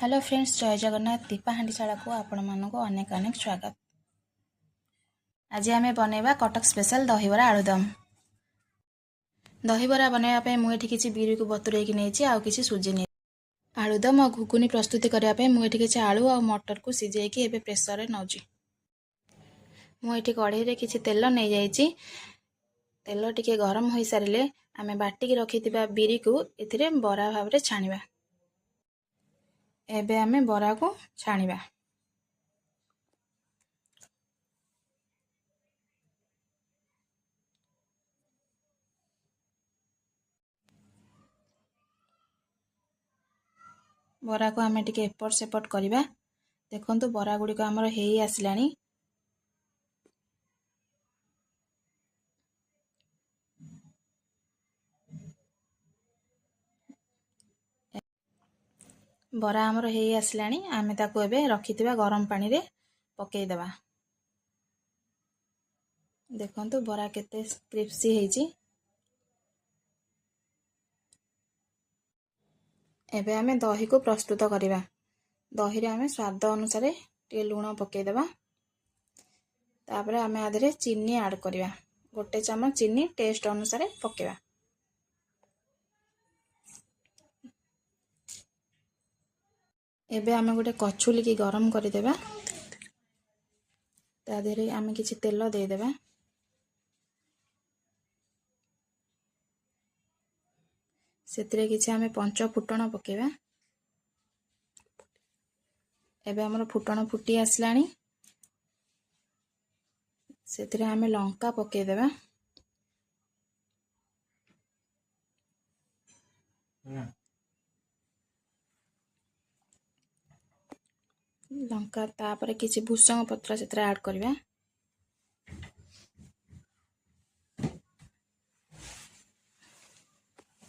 Hello friends, ଜୟ ଜଗନ୍ନାଥ। ଦୀପା ହାଣ୍ଡିଶାଳାକୁ ଆପଣମାନଙ୍କୁ ଅନେକ ଅନେକ ସ୍ୱାଗତ। ଆଜି ଆମେ ବନେଇବା କଟକ ସ୍ପେଶାଲ ଦହିବରା ଆଳୁଦମ। ଦହିବରା ବନେଇବା ପାଇଁ ମୁଁ ଏଠି କିଛି ବିରିକୁ ବତୁରେଇକି ନେଇଛି ଆଉ କିଛି ସୁଜି ନେଇଛି। ଆଳୁଦମ ଆଉ ଘୁଗୁନି ପ୍ରସ୍ତୁତି କରିବା ପାଇଁ ମୁଁ ଏଠି କିଛି ଆଳୁ ଆଉ ମଟରକୁ ସିଝେଇକି ଏବେ ପ୍ରେସରରେ ନେଉଛି। ମୁଁ ଏଠି କଢ଼େଇରେ କିଛି ତେଲ ନେଇଯାଇଛି। ତେଲ ଟିକେ ଗରମ ହୋଇସାରିଲେ ଆମେ ବାଟିକି ରଖିଥିବା ବିରିକୁ ଏଥିରେ ବରା ଭାବରେ ଛାଣିବା। ଏବେ ଆମେ ବରାକୁ ଛାଣିବା। ବରାକୁ ଆମେ ଟିକେ ଏପଟ ସେପଟ କରିବା। ଦେଖନ୍ତୁ, ବରା ଗୁଡ଼ିକ ଆମର ହେଇ ଆସିଲାଣି। ବରା ଆମର ହେଇ ଆସିଲାଣି। ଆମେ ତାକୁ ଏବେ ରଖିଥିବା ଗରମ ପାଣିରେ ପକାଇଦେବା। ଦେଖନ୍ତୁ, ବରା କେତେ କ୍ରିସ୍ପି ହେଇଛି। ଏବେ ଆମେ ଦହିକୁ ପ୍ରସ୍ତୁତ କରିବା। ଦହିରେ ଆମେ ସ୍ୱାଦ ଅନୁସାରେ ଟିକେ ଲୁଣ ପକାଇଦେବା। ତାପରେ ଆମେ ଆ ଦେହରେ ଚିନି ଆଡ଼୍ କରିବା। ଗୋଟେ ଚାମଚ ଚିନି ଟେଷ୍ଟ ଅନୁସାରେ ପକାଇବା। ଏବେ ଆମେ ଗୋଟେ କଛୁଲିକି ଗରମ କରିଦେବା। ତା ଦେହରେ ଆମେ କିଛି ତେଲ ଦେଇଦେବା। ସେଥିରେ କିଛି ଆମେ ପଞ୍ଚ ଫୁଟଣ ପକାଇବା। ଏବେ ଆମର ଫୁଟଣ ଫୁଟି ଆସିଲାଣି। ସେଥିରେ ଆମେ ଲଙ୍କା ପକାଇଦେବା। ଲଙ୍କା, ତାପରେ କିଛି ଭୃସଙ୍ଗ ପତ୍ର ସେଥିରେ ଆଡ଼୍ କରିବା।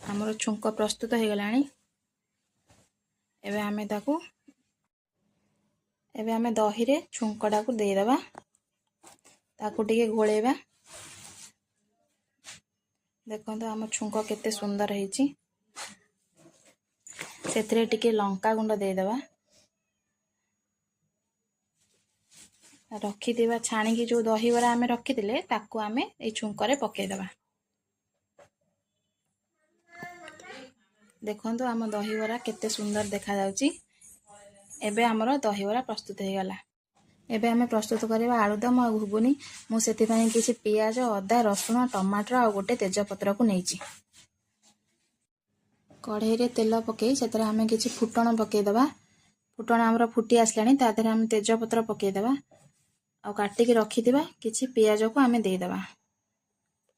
ଆମର ଛୁଙ୍କ ପ୍ରସ୍ତୁତ ହେଇଗଲାଣି। ଏବେ ଆମେ ଦହିରେ ଛୁଙ୍କଟାକୁ ଦେଇଦେବା। ତାକୁ ଟିକେ ଗୋଳେଇବା। ଦେଖନ୍ତୁ, ଆମ ଛୁଙ୍କ କେତେ ସୁନ୍ଦର ହେଇଛି। ସେଥିରେ ଟିକେ ଲଙ୍କା ଗୁଣ୍ଡ ଦେଇଦେବା। ରଖିଥିବା ଛାଣିକି ଯେଉଁ ଦହିବରା ଆମେ ରଖିଥିଲେ, ତାକୁ ଆମେ ଏଇ ଛୁଙ୍କରେ ପକାଇଦେବା। ଦେଖନ୍ତୁ, ଆମ ଦହିବରା କେତେ ସୁନ୍ଦର ଦେଖାଯାଉଛି। ଏବେ ଆମର ଦହିବରା ପ୍ରସ୍ତୁତ ହେଇଗଲା। ଏବେ ଆମେ ପ୍ରସ୍ତୁତ କରିବା ଆଳୁଦମ ଆଉ ଘୁଗୁନି। ମୁଁ ସେଥିପାଇଁ କିଛି ପିଆଜ, ଅଦା, ରସୁଣ, ଟମାଟର ଆଉ ଗୋଟେ ତେଜପତ୍ରକୁ ନେଇଛି। କଢ଼େଇରେ ତେଲ ପକାଇ ସେଥିରେ ଆମେ କିଛି ଫୁଟଣ ପକାଇଦେବା। ଫୁଟଣ ଆମର ଫୁଟି ଆସିଲାଣି। ତା ଦେହରେ ଆମେ ତେଜପତ୍ର ପକାଇଦେବା ଆଉ କାଟିକି ରଖିଥିବା କିଛି ପିଆଜକୁ ଆମେ ଦେଇଦେବା।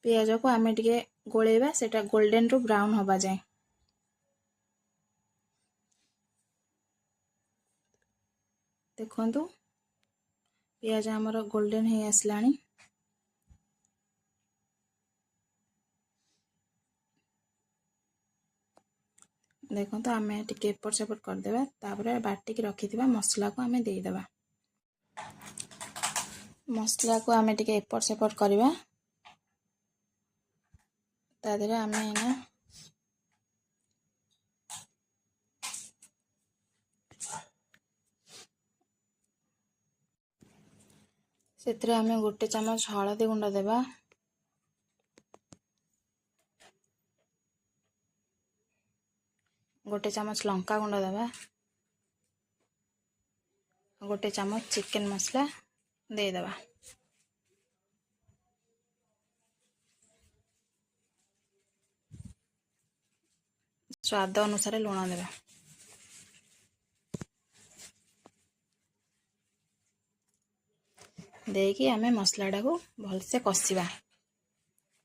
ପିଆଜକୁ ଆମେ ଟିକେ ଗୋଳେଇବା, ସେଇଟା ଗୋଲ୍ଡେନରୁ ବ୍ରାଉନ୍ ହେବା ଯାଏଁ। ଦେଖନ୍ତୁ, ପିଆଜ ଆମର ଗୋଲ୍ଡେନ୍ ହେଇ ଆସିଲାଣି। ଦେଖନ୍ତୁ, ଆମେ ଟିକେ ଏପଟ ସେପଟ କରିଦେବା। ତାପରେ ବାଟିକି ରଖିଥିବା ମସଲାକୁ ଆମେ ଦେଇଦେବା। ମସଲାକୁ ଆମେ ଟିକେ ଏପଟ ସେପଟ କରିବା। ତା ଦେହରେ ଆମେ ଏଇନା ସେଥିରେ ଆମେ ଗୋଟେ ଚାମଚ ହଳଦୀ ଗୁଣ୍ଡ ଦେବା, ଗୋଟେ ଚାମଚ ଲଙ୍କା ଗୁଣ୍ଡ ଦେବା, ଗୋଟେ ଚାମଚ ଚିକେନ ମସଲା ଦେଇଦେବା। ସ୍ୱାଦ ଅନୁସାରେ ଲୁଣ ଦେବା। ଦେଇକି ଆମେ ମସଲାଟାକୁ ଭଲସେ କଷିବା।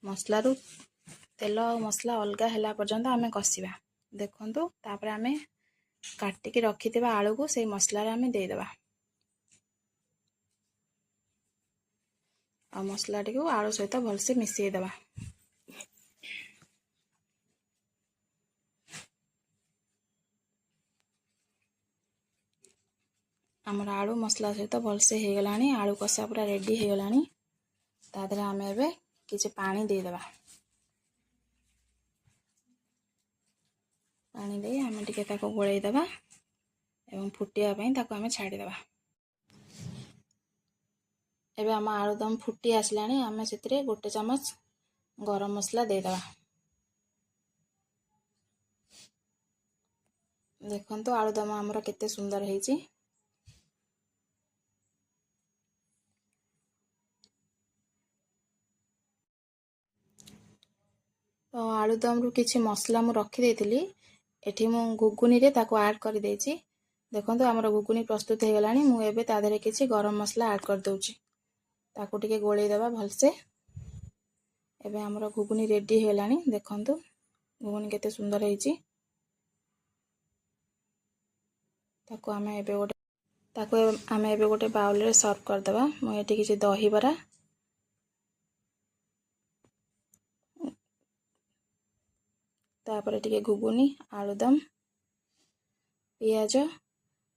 ମସଲାରୁ ତେଲ ଆଉ ମସଲା ଅଲଗା ହେଲା ପର୍ଯ୍ୟନ୍ତ ଆମେ କଷିବା। ଦେଖନ୍ତୁ, ତାପରେ ଆମେ କାଟିକି ରଖିଥିବା ଆଳୁକୁ ସେଇ ମସଲାରେ ଆମେ ଦେଇଦେବା ଆଉ ମସଲାଟିକୁ ଆଳୁ ସହିତ ଭଲସେ ମିଶାଇ ଦେବା। ଆମର ଆଳୁ ମସଲା ସହିତ ଭଲସେ ହେଇଗଲାଣି। ଆଳୁ କଷା ପୁରା ରେଡ଼ି ହେଇଗଲାଣି। ତା ଦେହରେ ଆମେ ଏବେ କିଛି ପାଣି ଦେଇଦେବା। ପାଣି ଦେଇ ଆମେ ଟିକେ ତାକୁ ଗୋଳେଇ ଦେବା। ଏବଂ ଫୁଟିବା ପାଇଁ ତାକୁ ଆମେ ଛାଡ଼ିଦେବା। ଏବେ ଆମ ଆଳୁଦମ ଫୁଟି ଆସିଲାଣି। ଆମେ ସେଥିରେ 1 ଚାମଚ ଗରମ ମସଲା ଦେଇଦେବା। ଦେଖନ୍ତୁ, ଆଳୁଦମ ଆମର କେତେ ସୁନ୍ଦର ହେଇଛି। ତ ଆଳୁଦମରୁ କିଛି ମସଲା ମୁଁ ରଖିଦେଇଥିଲି, ଏଠି ମୁଁ ଘୁଗୁନିରେ ତାକୁ ଆଡ଼୍ କରିଦେଇଛି। ଦେଖନ୍ତୁ, ଆମର ଘୁଗୁନି ପ୍ରସ୍ତୁତ ହେଇଗଲାଣି। ମୁଁ ଏବେ ତା ଦେହରେ କିଛି ଗରମ ମସଲା ଆଡ଼୍ କରିଦେଉଛି। ତାକୁ ଟିକେ ଗୋଳେଇ ଦେବା ଭଲସେ। ଏବେ ଆମର ଘୁଗୁନି ରେଡ଼ି ହେଇଗଲାଣି। ଦେଖନ୍ତୁ, ଘୁଗୁନି କେତେ ସୁନ୍ଦର ହେଇଛି। ତାକୁ ଆମେ ଏବେ ଗୋଟେ ବାଉଲରେ ସର୍ଭ କରିଦେବା। ମୁଁ ଏଠି କିଛି ଦହିବରା, ତାପରେ ଟିକେ ଘୁଗୁନି, ଆଳୁଦମ, ପିଆଜ,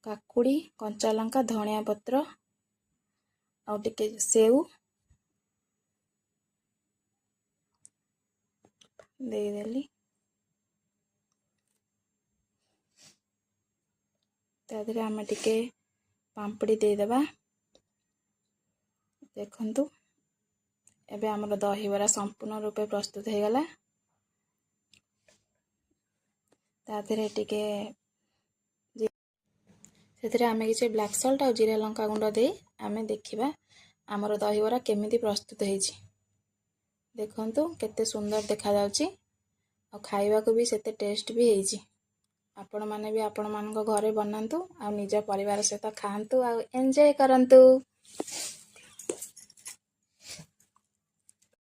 କାକୁଡ଼ି, କଞ୍ଚା ଲଙ୍କା, ଧଣିଆ ପତ୍ର ଆଉ ଟିକେ ସେଉ ଦେଇଦେଲି। ତା ଦେହରେ ଆମେ ଟିକେ ପାମ୍ପଡ଼ି ଦେଇଦେବା। ଦେଖନ୍ତୁ, ଏବେ ଆମର ଦହିବରା ସମ୍ପୂର୍ଣ୍ଣ ରୂପେ ପ୍ରସ୍ତୁତ ହେଇଗଲା। ତା ଦେହରେ ଟିକେ ସେଥିରେ ଆମେ କିଛି ବ୍ଲାକ୍ ସଲ୍ଟ ଆଉ ଜିରା ଲଙ୍କା ଗୁଣ୍ଡ ଦେଇ ଆମେ ଦେଖିବା ଆମର ଦହିବରା କେମିତି ପ୍ରସ୍ତୁତ ହେଇଛି। ଦେଖନ୍ତୁ, କେତେ ସୁନ୍ଦର ଦେଖାଯାଉଛି ଆଉ ଖାଇବାକୁ ବି ସେତେ ଟେଷ୍ଟ ବି ହେଇଛି। ଆପଣମାନେ ବି ଆପଣମାନଙ୍କ ଘରେ ବନାନ୍ତୁ ଆଉ ନିଜ ପରିବାର ସହିତ ଖାଆନ୍ତୁ ଆଉ ଏନ୍ଜୟ କରନ୍ତୁ।